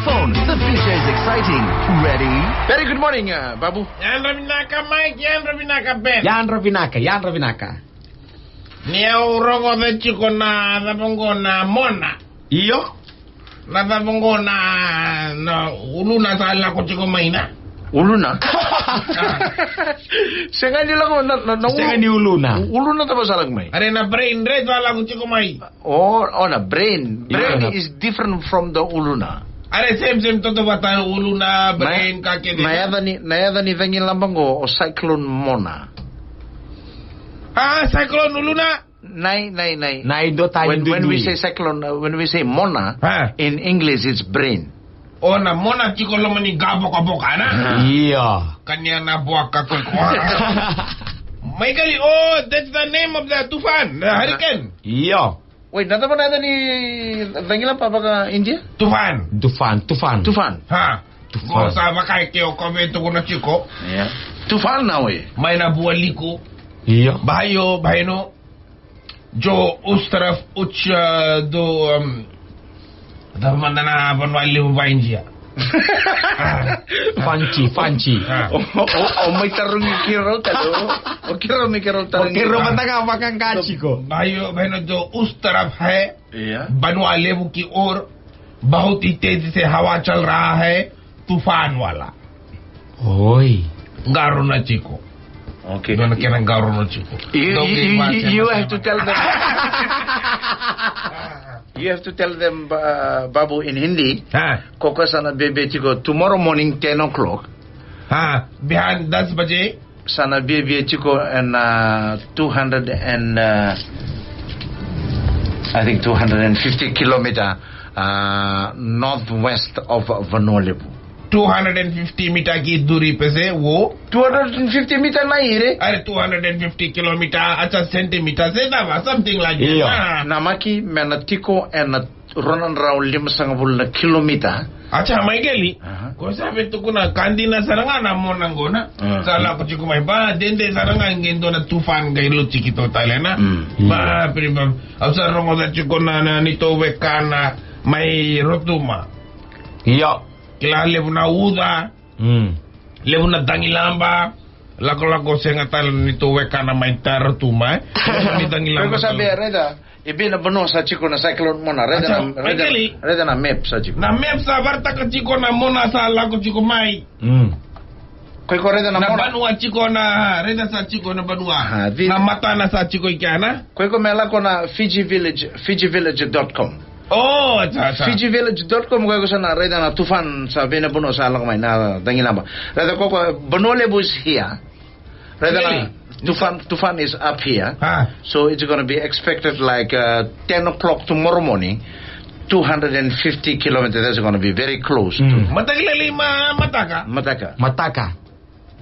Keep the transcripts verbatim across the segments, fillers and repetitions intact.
Phone, the future is exciting. Ready? Very good morning, uh, Babu. Yadra vinaka, Mike, yadra vinaka, Ben. Yadra vinaka, yadra vinaka. Ni au rogoca tiko na cava qo na mona. Io. Na cava qo na, na uluna sa lako tiko mai na. Uluna? Sega ni lako na, na, na Sega ni uluna. Uluna cava sa lako mai? Are na brain, re sa lako tiko mai. Oh, oh, na brain. Brain is different from the uluna. Are same, same, toto vata uluna, brain, ka kece. Na yaca ni, na yaca ni cagilaba qo o Cyclone Mona. Ah, Cyclone Uluna? Nai, nai, nai. Nai, do tani. When, when we say cyclone, uh, when we say Mona, in English it's brain. O na mona tiko loma ni ga bokaboka, na? Ia. Kania na boka koi koa. Maikali, oh, that's the name of the tufan, the hurricane. Ia. Wait, na cava na yaca ni cagilaba vaka India? Tufan. Tufan, tufan. Tufan. Ha. Tufan. Qo sa vaka e ke o kove tukuna tiko. Ia. Tufan na we. Mai na Vualiku. Ia. Bayo, baino. Jo Ustraf Ucha do, um, cava mada na vanua levu va India. Fanchi, Fanchi. Ah. O, o, o mai tarogi keirau tale, o, o keirau me keirau tarogi. O keirau mada ga vaka ga tiko. Bayo, baino jo Ustraf hai. Ia. Vanua levu ki or, bahut i tezi se hawa chal raha hai, tufan wala. Oi. Qarauna tiko. Okay. Dua na kena qarauna tiko. You, you, you, you have to tell them. You have to tell them, uh, Babu, in Hindi. Ha. Ko koya sa na biabia tiko tomorrow morning ten o'clock. Ha, bihain das baje. Sa na biabia tiko ena, uh, two hundred and, uh, I think two hundred and fifty kilometer, uh, northwest of Vanua Levu. Two hundred and fifty meter ki duri pese, wo? Two hundred and fifty meter na ire? Are two hundred and fifty kilometer, acha centimeter, se dava, something like that. Io. Ah. Na maki, me na tiko ena rua na drau limasagavulu na kilomita. Acha, Maikeli. Aha. Ko sa vei tukuna ka dina sara ga na mona qo na. Mm. Sa lako tiko mai ba, dede sara ga qai dua na tufan qai loti keitou tale na. Mm. Ba, pri ba. Au sa rogoca tiko na, na neitou wekana mai Rotuma. Io. Kila levu na uca. Mm. Levu na cagilaba. Lakolako sega tale ni tou wekana mai Rotuma, e? Levu ni cagilaba. Koya ko sa tale. Bia, raica, e bia na vanua sa tiko na Cyclone Mona, raica na, raica na map sa tiko. Na map sa vakaraitaka tiko na mona sa lako tiko mai. Mm. Koya ko raica na mona. Na vanua tiko na, raica sa tiko na vanua. Aha, vi- Na matana sa tiko i kea na. Koya ko me lako na Fiji Village, fiji village dot com. Oh, acha, acha. Fiji Village dot com, koya ko sa na raica na tufan sa vei na vanua sa lako mai na cagilaba. Raica koya ko Vanua Levu is here. Raica na tufan, tufan is up here. Ah. So it's gonna be expected like, uh, ten o'clock tomorrow morning. Two hundred and fifty kilometers, that's gonna be very close to. Mm. Mataka lailai ma-, mataka. Mataka. Mataka.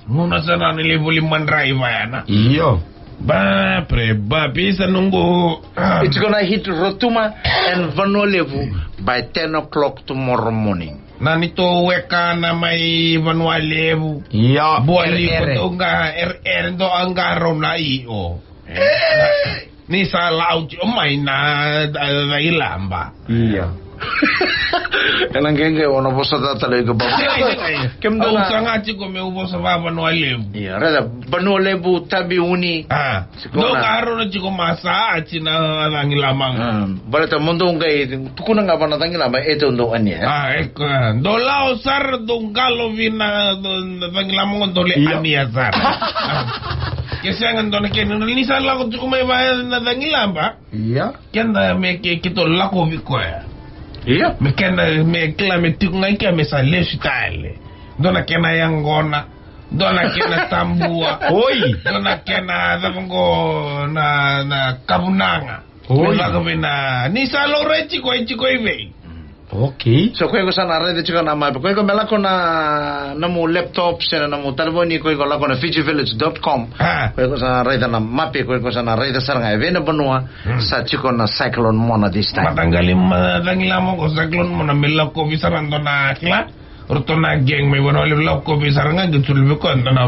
Nona sa na ni levu lima draiva ya na. Io. Ba, pre, ba, pisa nungu. Ah. It's gonna hit Rotuma and Vanua Levu by ten o'clock tomorrow morning. Na neitou wekana mai Vanua Levu. Io, Bua Levu, ere, ere. Tou ga, ere, ere, dou a qarauna i o. Eh. Ni sa lau tiko mai na, na, na ilaba. Ia. Ena qeqe o na vosa ca tale iko, Babu. Kemudou na. Au saga tiko meu vosa va Vanua Levu. Ia, raica, Vanua Levu, Taveuni. Ah. Dou qarauna tiko mai sa ati na cagilaba. Ah, baleta mo dou qai tukuna ga va na cagilaba e tou dou ania. Ah, e ka. Dou lau sara dou qalo vei na, na cagilaba qo dou lai ania sara. Ah. Ke sega dua na kena, ni sa lako tiko mai va na cagilaba. Ia. Keda me ke, keitou lako vei koya. Ia. Me keda, me kila me tiko ga i kea me sa lesu tale. Dua na kena yaqona. Dua na kena tabua. Oi. Dua na kena cava qo na, na kavunaga. Oi. Me lako vei na, ni sa laurai tiko, e tiko i vei. Okay. So koya ko sa na raica tiko na mape. Koya ko me lako na nomu laptop se na nomu talevoni, koya ko lako na fiji village dot com. Ah. Koya ko sa na raica na mape, koya ko sa na raica sara ga e vei na vanua sa tiko na Cyclone Mona this time. Mataqali ma cagilaba qo Cyclone Mona me lakovi sara dua na kila. Ratou na gang mai Vanua Levu lakovi sara ga qai sulu vei koya dua na,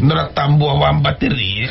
dua na tabua va bateri.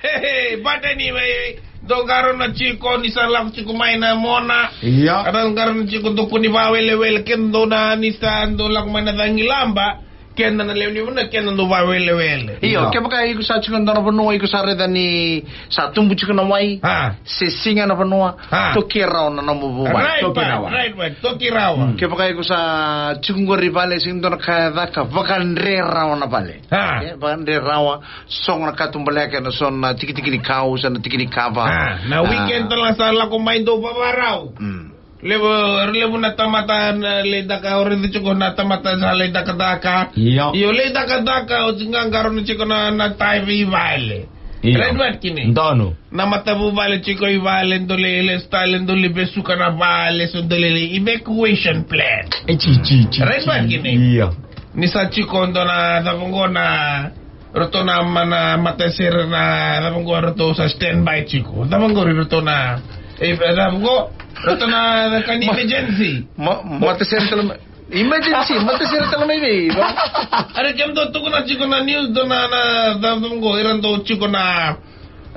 Hey, hey, batani mai. Dou qarauna tiko ni sa lako tiko mai na mona. Ia. Ka dou qarauna tiko dou kua ni vawelewele, keda dou na ni sa dou lako mai na cagilaba. Keda na lewe ni vanua, keda dou vawelewele. Io, ia. Kevaka iko sa tiko e dua na vanua, iko sa raica ni sa tubu tiko na wai. A. Se siga na vanua. A. Toki rawa na nomu vuvale. Right, toki rawa. Right, right. Toki rawa. Mm. Kevaka iko sa tiko qori vale, sega ni dua na ka e caka, vakadre rawa na vale. A. E, vakadre rawa. Sogo na katubaleka ena so na tikitiki ni kau, so na tiki ni kava. A, na weekend tale ga sa lako mai dou vavarau. Mm. Levu, levu na tamata na lai daka, o raica tiko na tamata sa lai dakadaka. Io. Io, lai dakadaka, o tiko ga qarauna tiko na, na tai veivale. Io. Right, right, kini. Donu. Na matavuvale tiko i vale, dou lai, lai style, dou lai vesuka na vale, so dou lai, lai evacuation plan. E, ci, ci, ci, right, ci. Right, kini. Io. Ni sa tiko dua na, cava qo na, ratou na ma-, na matasere na, cava qo ratou sa stand by tiko. Cava qori ratou na, e, cava qo, ratou na, na ka ni ma-, emergency. Ma-, matasere tale mai. Emergency, matasere tale mai vei. Are kemudou tukuna tiko na news dua na, na, cava qo, ira dau tiko na,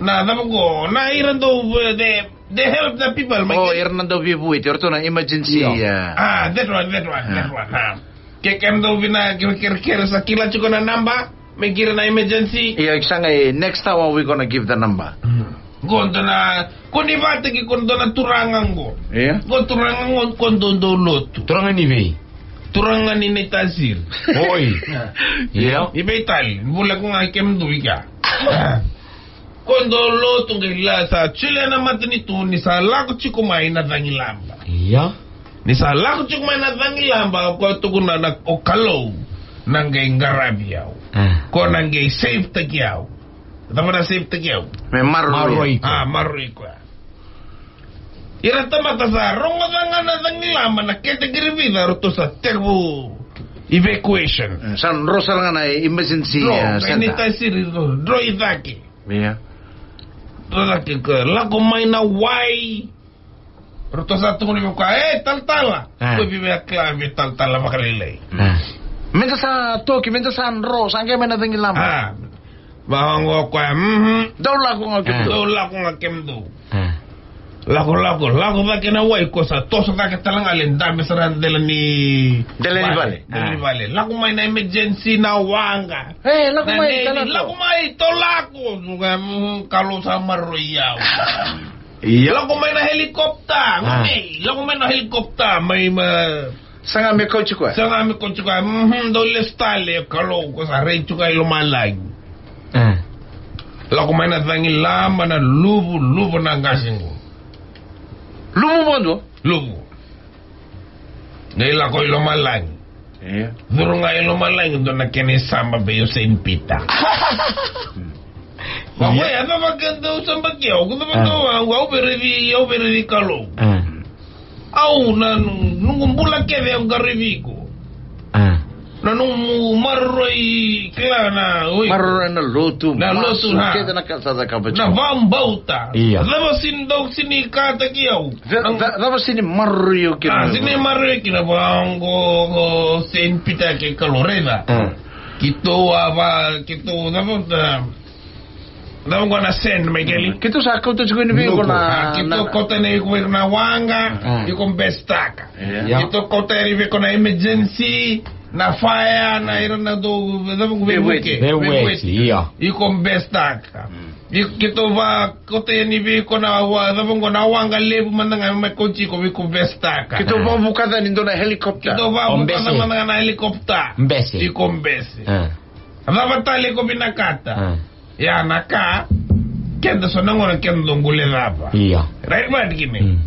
na, cava qo, na ira dau, e, they, they help the people, mai. O, ke- ira na dau veivueti, ratou na emergency, io. Yeah. Ah, that one, that one, yeah. That one, ah. Ke kemudou vinaka, ke, ke, ke sa kila tiko na naba, me kila na emergency. Ia, sa qai, next hour we gonna give the number. Mm. Qo dua na, ko ni vata ki ko dua na turaga qo. Ia. Qo turaga qo, ko dua dau lotu. Turaga ni vei? Turaga ni Naitasiri. Oi. Ia. I vei tale, vula ko ga kemudou i ka. Ko dau lotu qai la sa culia na matanitu ni sa lako tiko mai na cagilaba. Ia. Ni sa lako tiko mai na cagilaba, o koya tukuna na o Kalou na qai qaravi au. Ah. Ko na qai save-taki au. Cava na save-taki au? Me maroroi. Maroroi. Ah, maroroi koya. Ira tamata sa rogoca ga na cagilaba na category vica, ratou sa tekivu evacuation. Eh, sa dro sara ga na emergency, dro, eh, center. Naitasiri, dro, dro i cake. Ia. Dro cake, ka lako mai na wai. Ratou sa tukuna vei koya, e, talatala. Ah. Ko vei vei a kila vei talatala vakalailai. Ah. Meda sa toki, meda sa dro, sa qai mai na cagilaba. Ah. Vaqo koya, mhm. Dou lako ga kemudou. Ah. Dou lako ga kemudou. Ah. Lako, lako, lako cake na wai, ko sa toso cake tale ga, lai dabe sara dela ni, dela ni vale. Vale. Dela ni vale. Ah. Lako mai na emergency na waqa. E, lako mai, na neni, lako mai, tou lako. Suka, mm, Kalou sa maroroi au. Ia. Lako mai na helicopter. Ah. Ei, lako mai na helicopter, mai ma- Saga me kauti koya. Saga me kauti koya. Mhm, dou lesu tale, Kalou, ko sa rai tiko i lomalagi. Ah. Lako mai na cagilaba na luvu, luvu na qase qo. Luvu vakadua? Luvu. Qai lako i lomalagi. Ia. Curu ga i lomalagi, dua na kena isaba vei o Saint Peter. Ia. Vaqo, a cava keda dau sabaki au, ko cava dau au, au vei raici, au vei raici Kalou. Ah. Au na nu-, noqu bula kece au qaravi iko. Ah. Na nomu maroroi kila na, oi. Maroroi na lotu, na lotu, masu, ha. Kece na ka sa cakava tiko. Na vakabauta. Ia. Cava sini dau sini kataki au. Ca-, ca-, cava sini maroroi au kina. Ah, sini maroroi kina vaqo, o Saint Peter kei Kalou, raica. Ah. Keitou a va, keitou, cava, cava qo na send mai keli. Keitou sa kauta tiko yani vei iko na, ah, keitou na kauta yani vei iko na waqa, ah, iko besetaka. Ia. Keitou kauta yani vei iko na emergency, na fire, na ira na dau, cava qo, veivuke. Veivuke. Veivuke. Ia. Iko besetaka. Mm. Iko, keitou vakauta yani vei iko na wa-, cava qo na waqa levu mada ga me kauti iko, iko besetaka. Keitou vakavuka yani dua na helicopter. Keitou vakavuka yani mada ga na helicopter. Bese. Iko bese. Ah. Cava tale iko vinakata? Ah. Ia na ka, keda so na gauna keda dau qule cava. Ia. Right, right, kini. Mm.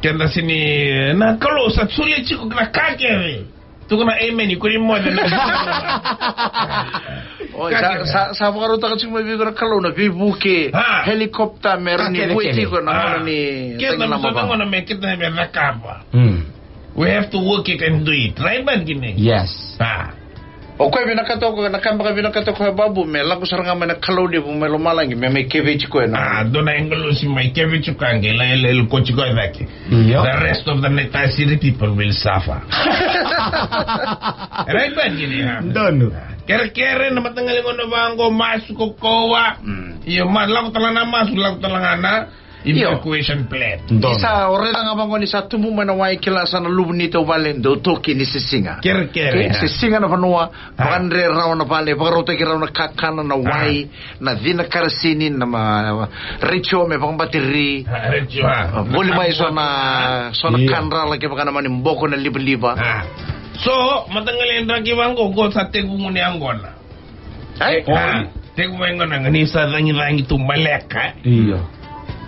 Keda sini, na Kalou sa solia tiko na ka kece. Tukuna amen, iko ni moce na. Oi, sa, sa, sa vakarautaka tiko mai vei iko na Kalou na veivuke, ha, helicopter me rawa ni vueti iko na gauna ni cagilaba. Keda so na gauna me keda me cakava. Mm. We have to work it and do it. Right, man, kini? Yes. Ah. O koya vinakata ko, na ka beka vinakata ko Babu, me lako sara ga mai na Kalou levu mai lomalagi, me, me keveti koya na. Ah, dua na agilosi mai keveti koya qai lai, lai, lai koti koya cake. Io. The rest of the Naitasiri people will suffer. Right, man, kini, ha? Donu. Kerekere, na mataqali gauna vaqo, masu, kaukauwa. Mm. Io, ma lako tale na masu, lako tale ga na evacuation plan. Ni sa o raica ga vaqo ni sa tubu mai na wai, kila sa na luvu ni tau vale, dau toki ni se siga. Kerekere, ke se siga na vanua, vakadre rawa na vale, vakarautaki rawa na kakana, na wai, na cina karasini, na ma, retio me vakabatiri. Retio, a. Voli mai so na, so na kadrala kevaka na mani boko na livaliva. So, mataqali e draki vaqo, qo sa tekivu gunu yaqona. Ai? E, a, tekivu mai gona, ni sa cagicagi tu maleka. Io.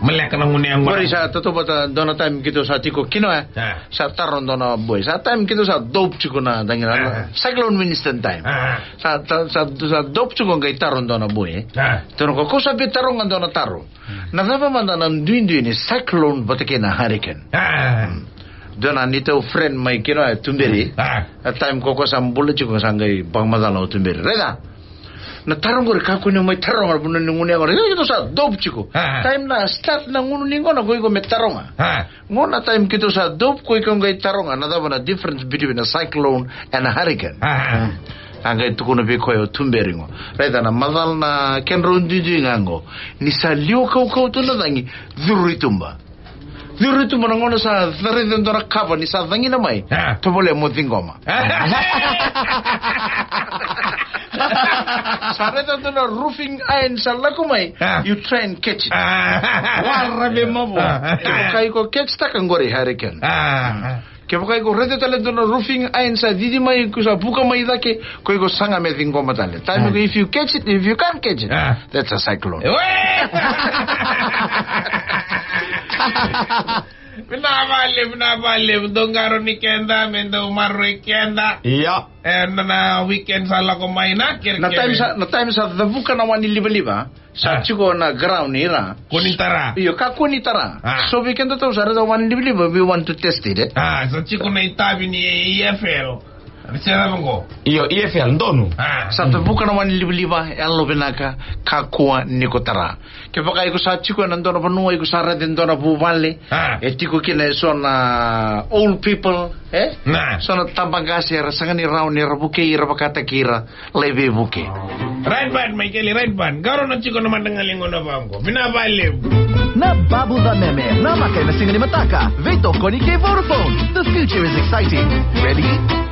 Maleka na gunu yaqona. Qori sa totobata dua na time keitou sa tiko kina, e? A. Sa taro dua na boy. Sa time keitou sa dope tiko na dagila. A. Cyclone Winston time. A. Sa, sa, sa, sa dope tiko qai taro dua na boy, e? A. Toro ko, ko sa via taroga dua na taro. Na cava mada na duidui ni cyclone vata kei na hurricane? A. Dua na neitou friend mai kina e tuberi. A. A time ko ko sa bula tiko sa qai vakamacala o tuberi. Raica. Na taro qori kakua ni mai taroga, na vanua ni gunu yaqona. Keitou sa dope tiko. A. Time na start na gunu ni yaqona ko iko me taroga. A. Qo na time keitou sa dope ko iko qai taroga. Na cava na difference between a cyclone and a hurricane? A. A qai tukuna vei koya o tuberi qo. Raica na macala na kedrau duidui ga qo. Ni sa liwa kaukau tu na cagi, curu i tuba. Curu i tuba na gauna sa raica dua na kava ni sa cagina mai. A. Tovolea mo ciqoma. A. Sa raica dua na roofing iron sa lako mai. A. You try and catch it. A. Wara me mavo. A. Kevaka iko catch taka qori hurricane. A. Kevaka iko raica tale dua na roofing iron sa cici mai, ko sa vuka mai cake, ko iko saga me ciqoma tale. Time iko, if you catch it, if you can't catch it, that's a cyclone. We! Vinaka vakalevu, vinaka vakalevu. Dou qarauni keda, me dou maroroi keda. Io. E, na, na weekend sa lako mai na kerekere. Na time sa, na time sa cavuka na wa ni livaliva. Sa tiko na ground ira. Kua ni tara. Io, kakua ni tara. A. So vei kedatou sa raica wa ni livaliva, we want to test it, e? A, sa tiko na itavi ni E F L. Sa cava qo? Io, E F L, donu. A. Sa cavuka na wa ni livaliva, yalovinaka, kakua ni ko tara. Kevaka iko sa tiko ena dua na vanua, iko sa raica e dua na vuvale. A. E tiko kina eso na old people, e? Na. So na tabaqase era sega ni rawa ni ra vukei ira vakataki ira. Lai veivuke. Right bad, Michael, right bad. Qarauna tiko na mataqali gauna vaqo. Vinaka vakalevu. Na Babu Cameme, namaka ena siga ni mataka. Veitokoni kei Vodafone. The future is exciting. Ready?